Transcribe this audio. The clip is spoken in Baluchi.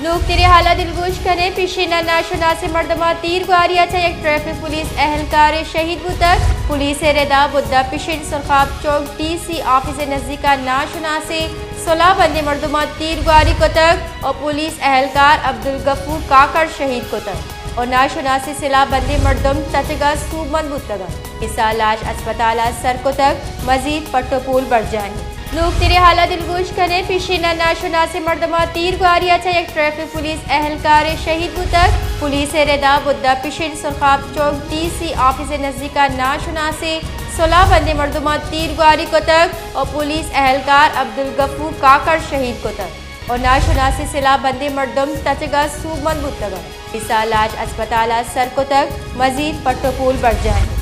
نوکتریں حالاں دلگوش کنیں، پشین ءَ ناشناسیں مردماں تیر گواری ءَ چہ یک ٹریفک پولیس اہلکارے شہید بوتگ۔ پولیس ءِ ردا بڈا پشین سرخاب چوک ڈی سی آفیس ءِ نزیک ءَ ناشناسیں سلاہ بندیں مردماں تیر گواری کتگ ءُ پولیس اہلکار عبدالغفور کاکڑ شہید کتگ ءُ ناشناسیں سلاہ بندیں مردم تچگ ءَ سوبمند بوتگ انت۔ ایشی ءِ لاش ہسپتال ءَ سر کتگ، مزید پٹ ءُ پول برجاہ انت۔ نوکتریں حالاں دلگوش کنیں، پشین ءَ ناشناسیں مردماں تیر گواری ءَ چہ یک ٹریفک پولیس اہلکارے شہید بوتگ۔ پولیس ءِ ردا بڈا پشین سرخاب چوک ڈی سی آفیس ءِ نزیک ءَ ناشناسیں سلاہ بندیں مردماں تیر گواری کتگ ءُ پولیس اہلکار عبدالغفور کاکڑ شہید کتگ ءُ ناشناسیں سلاہ بندیں مردم تچگ ءَ سوبمند بوتگ انت۔ ایشی ءِ لاش ہسپتال ءَ سر کتگ، مزید پٹ ءُ پول برجاہ انت۔